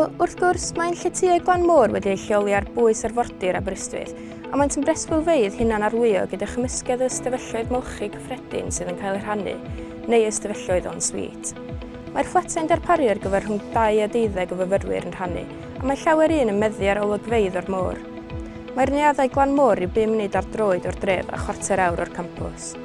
Wrth gwrs, mae'n lletyau glan môr wedi eu lleoli ar bwys arfordir Aberystwyth, a maent yn breswylfeydd hunan-arlwyo gyda chymysgedd o ystafelloedd molchi cyffredin sydd yn cael eu rhannu, neu ystafelloedd en suite. Mae'r fflatau'n darparu ar gyfer rhwng 2 a 12 o fyfyrwyr yn rhannu, a mae llawer un yn meddu ar olygfeydd o'r môr. Mae'r neuaddau glan môr ryw bum munud ar droed o'r dref a chwarter awr o'r campws.